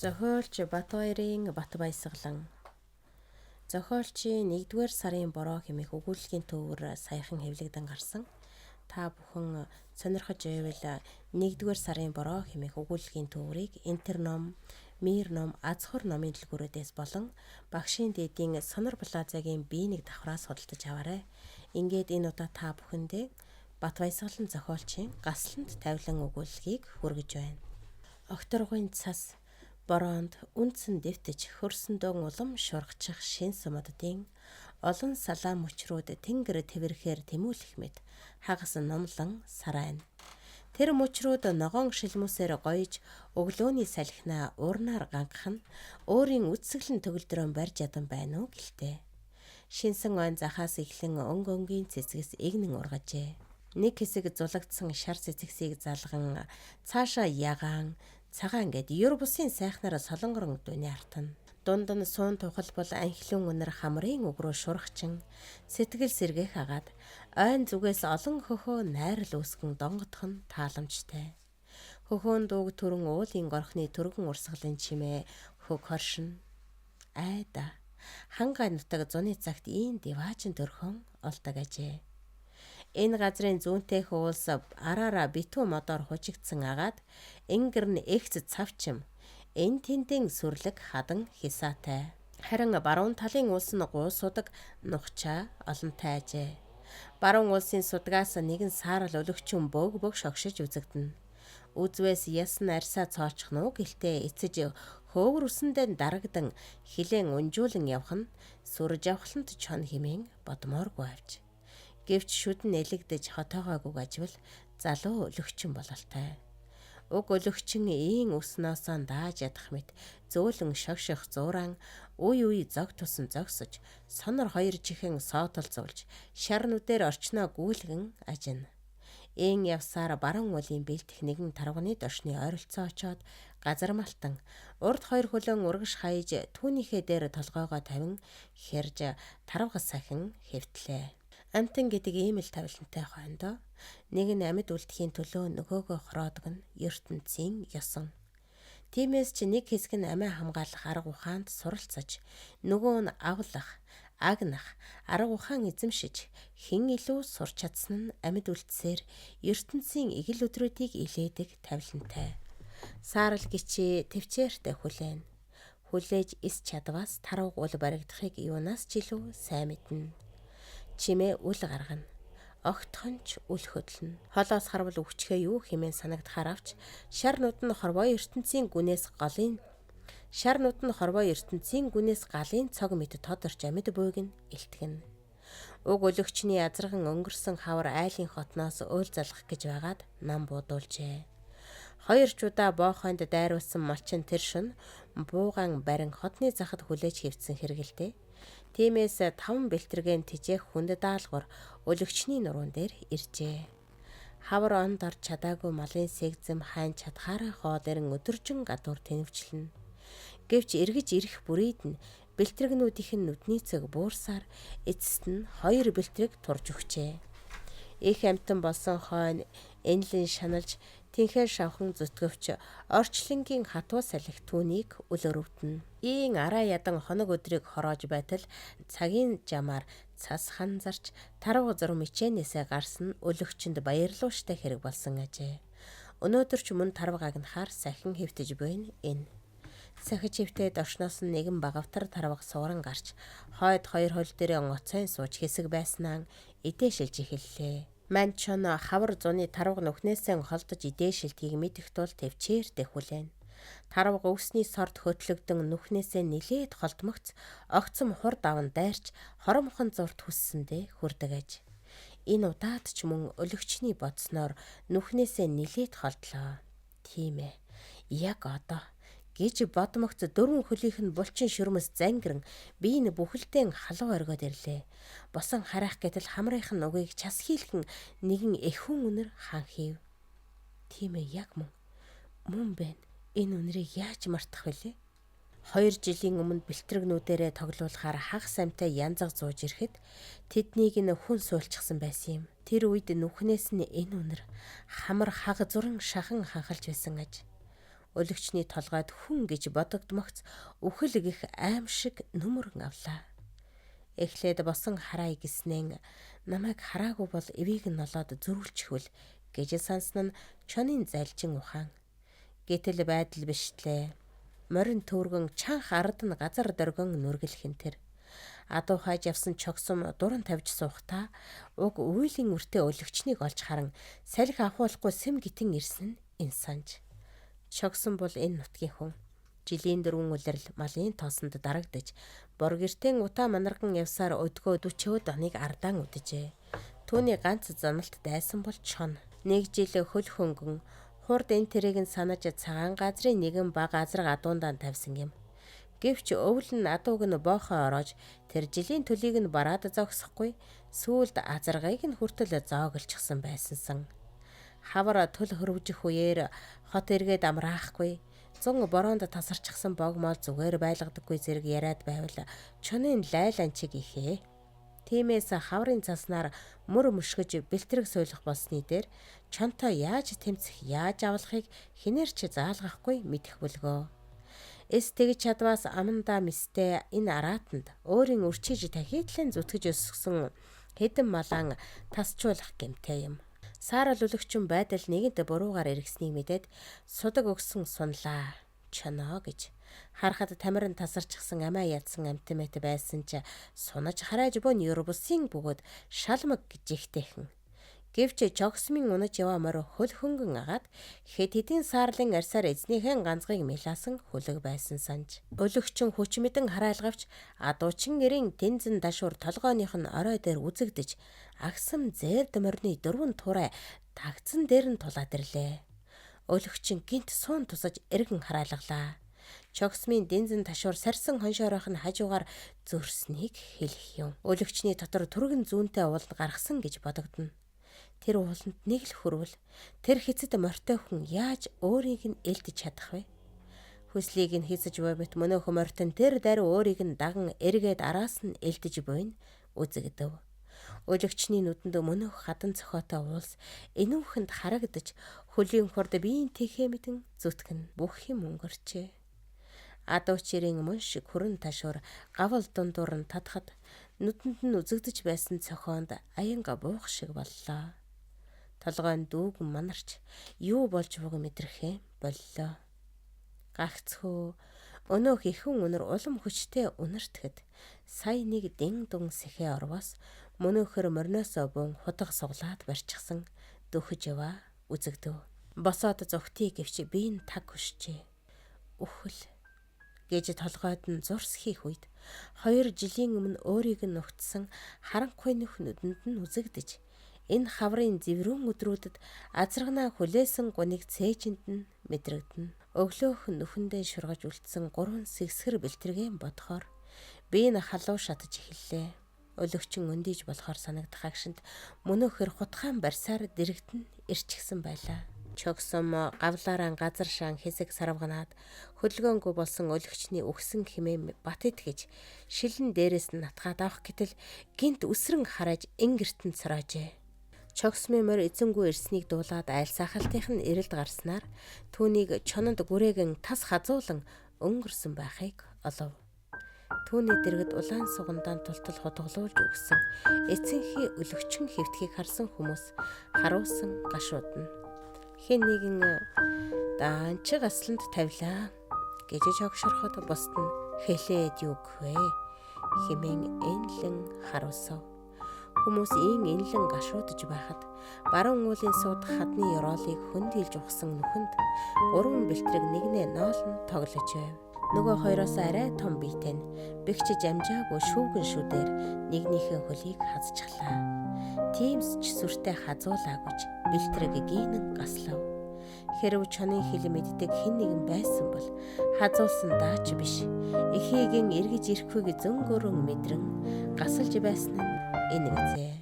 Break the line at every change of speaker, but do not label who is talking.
Зохиолч Батбаярын Батбаясгалан. Зохиолчийн 1-р сарын бороо хэмээх өгүүллэгийн төвөр саяхан хэвлэгдэн гарсан. Та бүхэн сонирхож байвал 1-р сарын бороо хэмээх өгүүллэгийн төврийг Интер ном, Мир ном, Азхор номын дэлгүүрүүдээс болон Багшийн дээдийн Сонор Плазагийн B1 давхраас худалдаж аваарай. Ингээд энэ удаа та бүхэндээ Батбаясгалан зохиолчийн Гасланд тавилан өгүүллэгийг хүргэж байна. Огторгуйн цас бороонд үнцэн дэвтэж хөрсөндөө улам шургачих шин сумаддын олон салаа мөчрүүд тэнгэр тэврэхээр тэмүүлэх мэт хагас номлон сарайна. Тэр мөчрүүд ногоон шилмүүсээр гоёж өглөөний салхинаа уурнаар гангах нь өөрийн үдсгэлэн төгөлдрөөн барьж ядан байна уу гэлтэй. Шинсэн ойн захаас эхлэн өнгө өнгийн цэцгээс эгнэн ургажээ. Нэг хэсэг зулагдсан шар цэцгсийг залган цаашаа ягаан цагаан гэд ер бусын сайхнаар солонгорон дүний артна. Дунд нь суун тухал бол анхлын үнэр хамрын өг рүү шурхачин сэтгэл сэргээх агаад ойн зүгээс олон хөхөө найрал үүсгэн донгодох нь тааламжтай. Хөхөөн дууг түрэн уулын горхны түргэн урсгалын чимээ хөг хоршино. Айда хангай нутаг зуны цагт ийм диваажин төрхөн олдог ажээ. Энэ газрын зүүнтэх уулс араараа битүү модоор хужигдсан агаад энгэр нь эгц цавчим энэ тэндэн сүрлэг хадан хисаатай. Харин баруун талын улс нь гуу судаг нухчаа олонтой ажээ. Баруун улсын судгаас нэгэн саарал өлөгчөн бөг бөг шогшиж үзэгдэнэ. Үзвээс ясан арьсаа цоочих нь уу гэлтээ эцэж хөөвөр үсэндээ дарагдан хилэн унжуулан явах нь сүр жавхлант чон хэмээн бодмооргүй авч. Гэвч шүдэн элэгдэж хотоогоогүй ажвал залуу өлөгчин бололтой. Уг өлөгчин ийн өснөөсөө дааж ядах мэт зөөлөн шогших зууран үе үе зог тусан зогсож сонор хоёр чихэн соотолзуулж шар нүдээр орчноо гүйлгэн ажина. Ийн явсаар баруун уулын бэлтэх нэгэн тарвагны дошны ойролцоо очоод газар малтан урд хоёр хөлөөн урагш хаяж түүнийхээ дээр толгоогоо тавин хэрж тарвага сахин хэвтлээ. Амтан гэдэг ийм л тавилантай хойндоо нэг нь амьд үлдэхийн төлөө нөгөөгөө хороодог нь ертөнцийн ёсон. Тиймээс чи нэг хэсэг нь амиа хамгаалах арга ухаанд суралцаж, нөгөө нь авлах, агнах, арга ухаан эзэмшиж, хэн илүү сурч чадсан нь амьд үлдсээр ертөнцийн эгэл өдрүүдийг илээдэг тавилантай. Саарал гिचээ төвчээртэй хүлээн. Хүлээж эс чадваас тарваг ул баригдахыг юунаас ч илүү сайн мэднэ. Чимээ үл гаргана. Огтхон ч үл хөдлөнө. Холоос харвал өвчхөө юу хэмээн санагдахаар авч шар нүд нь хорвоо ертөнцийн гүнээс голын шар нүд нь хорвоо ертөнцийн гүнээс галын цог мэт тодорч амьд буйг нь илтгэнэ. Уг өлөгчний язарган өнгөрсөн хавар айлын хотноос уйл залгах гэж байгаад нам буудуулжээ. Хоёр ч удаа боохойнд дайруулсан малчин тэр шөнө буугаан барин хотны захад хүлээж хэвтсэн хэрэгэлтэй. Тиймээс 5 бэлтэргэн тижээх хүнд даалгавар өлөгчний нуруунд дээр иржээ. Хавар онд орж чадаагүй малын сэгзэм хайн чадхаараа хоол ирэн өдөржин гадуур тэнвчлэнэ. Гэвч эргэж ирэх бүрийд нь бэлтрэгнүүдийнх нь нүдний цэг буурсаар эцэст нь 2 бэлтрэг турж өгчээ. Их амтан болсон хойно энэлэн шаналж тэнхээ шавхан зүтгэвч орчлонгийн хатуу салхи түүнийг үл өрөвдөнө. Ийн араа ядан хоног өдрийг хороож байтал цагийн жамаар цас ханзарч тарвага зурм мичээнээсээ гарсан нь өлөгчөнд баярлууштай хэрэг болсон ажээ. Өнөөдөр ч мөн тарвага агнахаар сахин хэвтэж буйна энэ. Сахиж хэвтээд орчноос нь нэгэн багавтар тарвага сууран гарч хойд хоёр хөл дээрээ онгоцойн сууж хэсэг байснаа идээ шилж эхэллээ. Мань чон хавар зуны тарвага нүхнээсээ холдож идээ шилдгийг мэдэх тул төвчээртэй хүлээн. Тарвага өвсний сорд хөтлөгдөн нүхнээсээ нилээд холдмогц огцом хур даван дайрч хоромхон зурт хүссэндээ хүрдэг аж. Энэ удаад ч мөн өлөгчний бодсноор нүхнээсээ нилээд холдлоо. Тийм ээ. Яг одоо гэж бодмогц дөрвөн хөлийнх нь булчин шөрмөс зангиран би энэ бүхэлдэн халуу оргиод ирлээ. Босон харах гэтэл хамрынх нь угийг час хийлхэн нэгэн эхүүн үнэр хан хийв. Тийм ээ, яг мөн. Мөн байна. Энэ үнэрийг яаж мартах вүлээ? 2 жилийн өмнө бэлтрэгнүүдээрээ тоглуулахаар хагас амтай янзаг зууж ирэхэд тэднийг нь хүн суулчихсан байсан юм. Тэр үед нүхнээс нь энэ үнэр хамар хаг зуран шахан ханхалж байсан аж. Өлөгчний толгойд хүн гэж бодогдмогц үхэл гих аим шиг нүмерэн авлаа. Эхлээд босон хараа гиснэн намайг хараагүй бол эвийг нь олоод зөрүүлчихвэл гэж сансан нь чонын залжин ухаан. Гэтэл байдал биштлээ. Морин төвөргөн чанх ард нь газар дөргөн нүргэлхэн тэр. Адуу хайж явсан чогсом дуран тавьж суухтаа уг үйлийн үртээ өлөгчнийг олж харан салхи ахуулахгүй сэм гитэн ирсэн нь энэ санж. Чогсон бол энэ нутгийн хүн. Жилийн дөрвөн улирал малын тоосонд дарагдаж бор гертэн утаа манарган явсаар өдгөө 40-өөд оныг ардаан үдэжээ. Түүний ганц заналт дайсан бол чон. Нэг жил хөл хөнгөн хурд энэ тэрийг нь санаж цагаан газрын нэгэн баг азраг адуундаан тавьсан юм. Гэвч өвөл нь адууг нь боохоо ороож тэр жилийн төлийг нь бараад зогсохгүй сүүлд азаргыг нь хүртэл зооглочихсон байсансан. Хавар төл хөрвжих үеэр хот эргээд амраахгүй зун бороонд тасарчихсан бог мол зүгээр байлгадаггүй зэрэг яриад байвал чонын лайлан чиг ихээ. Тиймээс хаврын цаснаар мөр мөшгөж бэлтрэг суйлах болсны дээр чонтой яаж тэмцэх, яаж авлахыг хинээр ч заалгахгүй мэдэх бүлгөө. Эс тэгж чадваас амандаа мистэй энэ араатанд өөрийн өрчиж тахитлан зүтгэж өсгсөн хэдэн малаан тасчуулах гэмтэй юм. Саарал өлөгчөн байдал нэгэнт буруугаар эргэснийг мэдээд судаг өгсөн сунлаа. Чоноо гэж харахад тамирын тасарчихсан амиа ядсан амтмэт байсан ч сунаж харайж бون ербусын бөгөөд шалмаг гэж ихтэйхэн. Гэвч жогсмын унаж яваа морь хөл хөнгөн агаад хэд хэдийн саарлын арьсаар эзнийхэн ганцгыг мэлаасан хүлэг байсан санж. Өлөгчөн хүч мэдэн харайлгавч адуучин гэрийн тэнзэн дашуур толгойных нь орой дээр үзэгдэж агсам зээрд морины дөрвөн турай тагцсан дээр нь тулаад ирлээ. Өлөгчөн гинт суун тусаж эргэн хараалгалаа. Чогсмын дэнзэн ташуур сарсан хоншооройх нь хажуугаар зөрснийг хэлэх юм. Өлөгчний дотор түргэн зүүнтэй ууланд гаргасан гэж бодогдоно. Тэр ууланд нэг л хөрвөл тэр хэцэд морьтой хүн яаж өөрийг нь элдэж чадах вэ? Хүслийг нь хийсэж буй мэт мөнөөх морьтон тэр даруй өөрийг нь даган эргээд араас нь элдэж буйн үзэгдэв. Өлөгчний нүдэнд мөнөөх хадан цохиотой уулс энүүхэнд харагдаж хөлийн хурд биеийн тэхээ мэдэн зүтгэн бүх юм өнгөрчээ. Адуучирын мөн шиг хүрэн ташуур гавал дундуур нь татхад нүдэнд нь үзэгдэж байсан цохоонд аянга буух шиг боллоо. Толгойн дүүгэн манарч юу болж буг мэдрэхээ боллоо. Гагцхүү өнөөх ихэн үнэр улам хүчтэй үнэртэхэд сая нэг дин дун сэхээ орвоос мөнөөхөр мориноосоо бун худаг суглаад барьчихсан дөхөж яваа үзэгдэв. Босоод зүгтий гэвч би нь таг хөшжээ. Үхэл гэж толгойд нь зурс хийх үед 2 жилийн өмнө өөрийг нь нухтсан харанхуй нөх нүдэнд нь үзэгдэж энэ хаврын зэврүүн өдрүүдэд азарганаа хүлээсэн гуниг цээжинд нь мэдрэгдэнэ. Өглөөх нүхэндээ шургаж үлдсэн 3 сэгсгэр бэлтрэгээн бодохоор би н халуу шатаж эхэллээ. Өлөгчөн өндийж болохоор санагдах агшинд мөнөөхөр хутгаан барьсаар дэрэгдэн ирчихсэн байлаа. Чогсом гавлаараа газар шаан хэсэг сарвганаад хөдөлгөөнгүй болсон өлөгчний үхсэн хэмээн бат итгэж шилэн дээрээс нь натгаад авах гэтэл гинт үсрэн харааж ингэртэн цороожээ. Чогсмын морь эзэнгүй ирснийг дуулаад айл сахалтынх нь эрэлд гарснаар түүнийг чононд гүрээгэн тас хазуулан өнгөрсөн байхыг олов. Түүний дэргэд улаан сугандаан тултал хутгалуулж өгсөн эцэнхий өлөгчөн хэвтгийг харсан хүмүүс харуулсан гашуудна. Хэн нэгэн даанч гасланд тавилаа гэж чогшорход бусд нь хэлээд юу гэвэ хэмээн энлэн харуулсав. Хүмүүс ийн энлэн гашуудж байхад баруун уулын сууд хадны ёроолыг хөндийлж ухсан нүхэнд 3 бэлтрэг нэгнээ ноолн тоглож байв. Нөгөө хоёроос арай том биетэй нь бэгчж амжаагүй шүүгэн шүдээр нэгнийхээ хөлийг хазчихлаа. Тиймс ч сүртэй хазуулаагүйч бэлтрэг гинэн гаслав. Хэрв чонын хил мэддэг хэн нэгэн байсан бол хазуулсан даач биш. Эхийгэн эргэж ирэхүйг зөнгөөрөн мэдрэн гасалж байсан нь энэ үзээ.